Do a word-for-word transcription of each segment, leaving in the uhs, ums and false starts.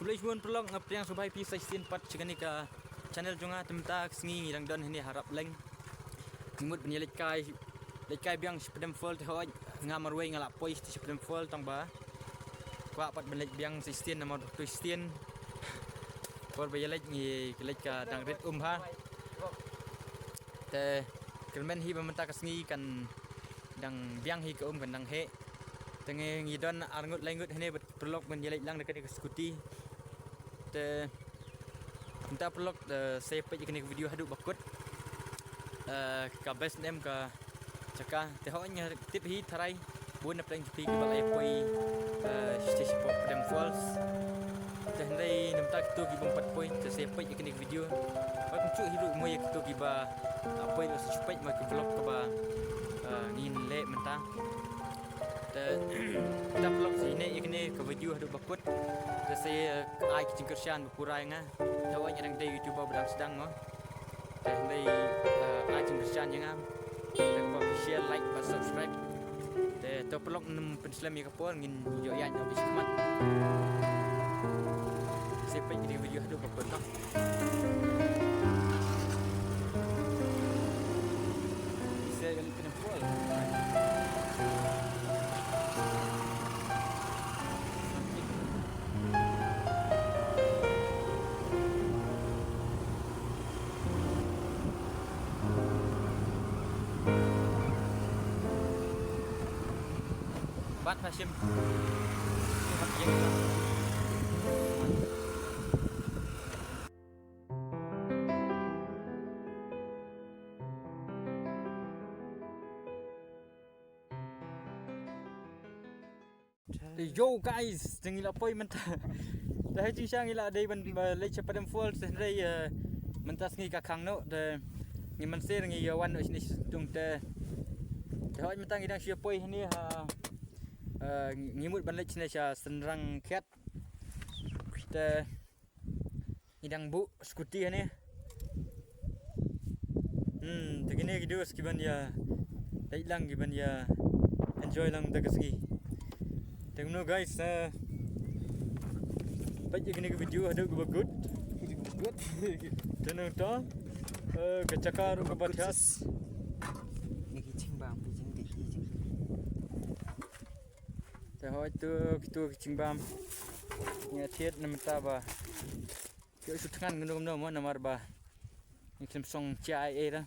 Khublei shibun paralok, nga pdiang sngewbha ïa phi sa shisien pat sha kane ka channel jong nga. Te mynta ka sngi ngi dang don hangne ha Rapleng. Ngi mut ban ïa leit kai, leit kai biang sha Padam Falls, te hooid nga marwei nga la poi sha Padam Falls, tang ba kwah pat ban leit biang sa shisien namar ba tu shisien por ba ïa leit ngi leit ka dang rit um bha. Te kyrmen hi ba mynta ka sngi kan dang biang hi ka um, kan dang heh. Te ngi, ngi don ar ngut lai ngut hangne bad paralok ban ïa leit lang da kane ka scooty. Te mynta paralok, eh, sa peit ïa kane ka video haduh ba kut. Eh, ka best ne em ka jaka. Te hooid nga tip hi tharai bun na pdeng jong phi kiba la ïa poi, eh, sha, sha Padam Falls. Te hynrei na bynta kito ki bym pat poi, te sa peit ïa kane ka video. Wat kumjuh hi ruh mo ïa kito kiba, ah, poi ruh sa shu peit mo ki vlog kaba, ah, ngin leh mynta. Te, te paralok sa ïa kane ka video haduh ba kut. Te sa, eh, ai ka jingkyrshan ba pura ïa nga. Te hooid nga dang dei YouTuber ba dang sdang mo. Te hynrei, eh, ai jingkyrshan ïa nga. Te kaba share, like bad subscribe. Te to paralok, ngim pynslem ïa ka por, ngin ïoh ïaid noh bad shakhmat. Sa peit ïa kane ka video haduh ba kut. Sa ïa kane ka por. Bat Hashim. Yo guys, te ngi la poi mynta. Te ha jingshisha ngi la dei ban, ba leit sha Padam Falls, hynrei, eh, mynta sngi ka khang noh, te ngi mynta ngi ïa wan noh shane sha Sengtung te. Te hooid mynta ngi dang shu poi hangne ha, eh, ngi mut ban leit shane sha Synrang Khiat. Te ngi dang buh scooty hangne. Hmm, te kine ki dos ki ban ïa leit lang, ki ban ïa enjoy lang da ka sngi. Te kumno guys, eh, peit ïa kine ki video haduh kaba kut. Kine ki kut. Te nangta, eh, ka jaka ruh kaba thiah. Ni ki jingbam, ki jing, ki jing. Te hooid tu, kitu ki jingbam. Ngi thied na mynta ba ki shu thngan kumno kumno mo namar ba ngi khlem song jia ei ei ruh.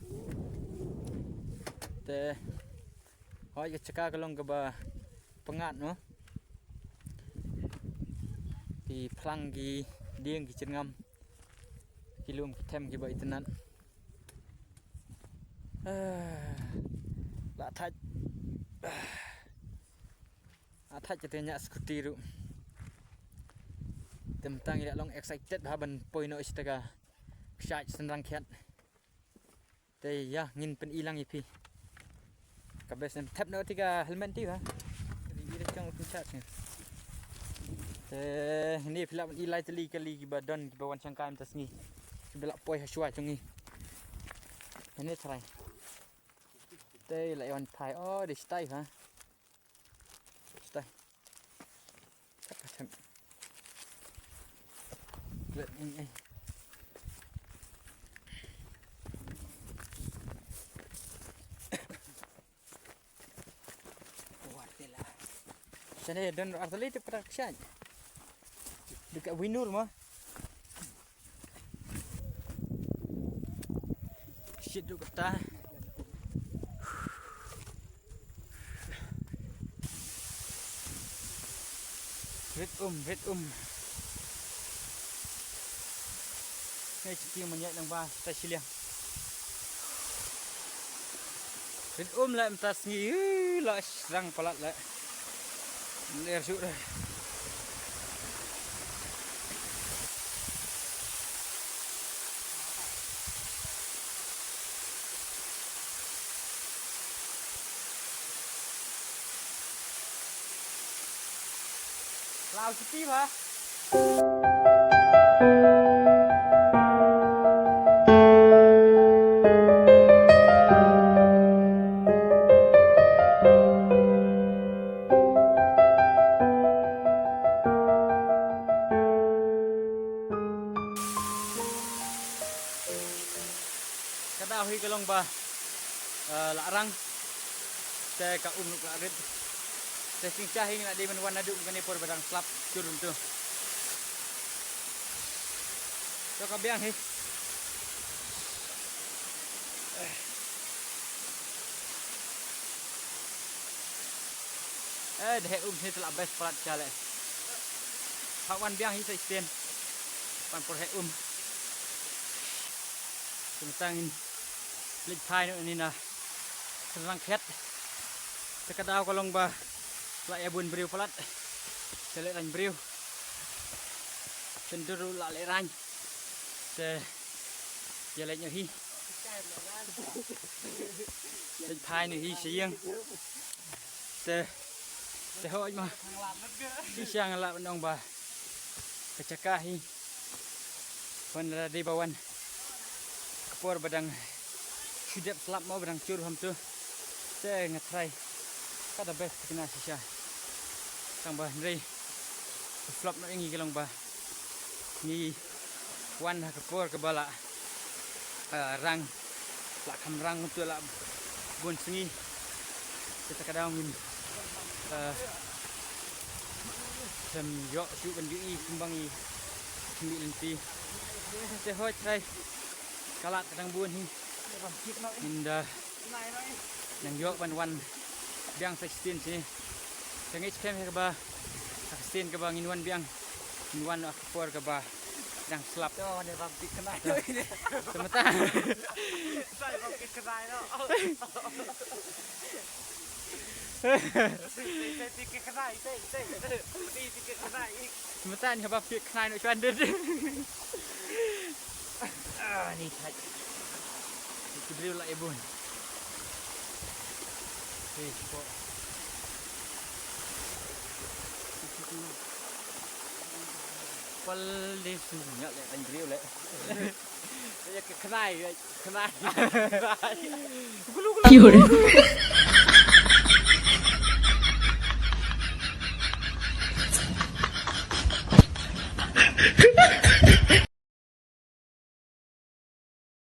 Te hooid ka jaka ka long kaba pyngngad mo. Ki phlang, ki dieng, ki jyrngam, ki lum ki them kiba itynnad. Ah, la thait. Ah. Athaj kata ñiah scooty ruh. Te mynta ngi la long excited ha ban poi noh sha ka kshaid Synrang Khiat. Te ïa ngin pyni lang ïa phi. Ka best em thep noh ti ka helmet ti ba. Ri ri chong pynchak. Te ni phi lah ban i lai tylli kali kiba don kiba wan shangkai mynta sngi. Kiba lah poi ha shuwa jong ngi. Ni trai. Te la wan thai oh di stai ha. Stai. Kata chan. Let me, eh. Shane don artali te patak shan. Dekat Winur mah. Shit, duk kata. Rit um, rit um. Ngai chiti manyai nang ba ta shiliang. Rit um la mynta sngi, la shrang palat la. Ler suk dah. Lau siti ba. Ba, eh, la rang. Te ka um nuk la rit. Te sing sha hi ngi la dei ban wan naduh kane por ba dang slap jur tu. To ka biang hi. Eh, deh um hi te la best palat sha le. Hap wan biang hi sa isten. Pan por he um. Tentang in. Leit phai noh nina. Tang khet. Te ka daw ka long ba la ïa bun briew palat. Te leit rang briew. Te dur la leit rang. Te ïa leit noh hi. Leit phai noh hi sha ïing. Te, te hooid ma. Shisha nga lah ban ong ba ka jaka hi, wan la dei ba wan ka por ba dang shu dep slap mo, ba dang jur ham tu. Te nga tharai ka da best thikna shisha. Tang ba hynrei ka slap noh ïa ngi ka long ba ngi wan ha ka por kaba la, eh, rang, la kham rang tu la bun sngi. Te ta ka daw ngim, eh, sem ïoh shuh ban ïohi kumba ngi khmih lynti. Te hooid trai ka lad ka dang bun hi. Ngin da nang ïoh ban wan biang sa shisien sini. Te ngeit skhem hi kaba sa shisien kaba ngin wan biang, ngin wan ha ka por kaba dang slap. To ne bam tik khnai. Te mynta. Sai bam tik khnai no. Sai tik khnai, sai, sai. Tik khnai. Te mynta ni kaba tik khnai no shwan dud. Ah, ni thait. Ki briew la ïa bun. Hei, ko. Pal de su nya le, an briew le. Ïa ka khnai, ïa ka khnai. Kulu, kulu. Ki hur.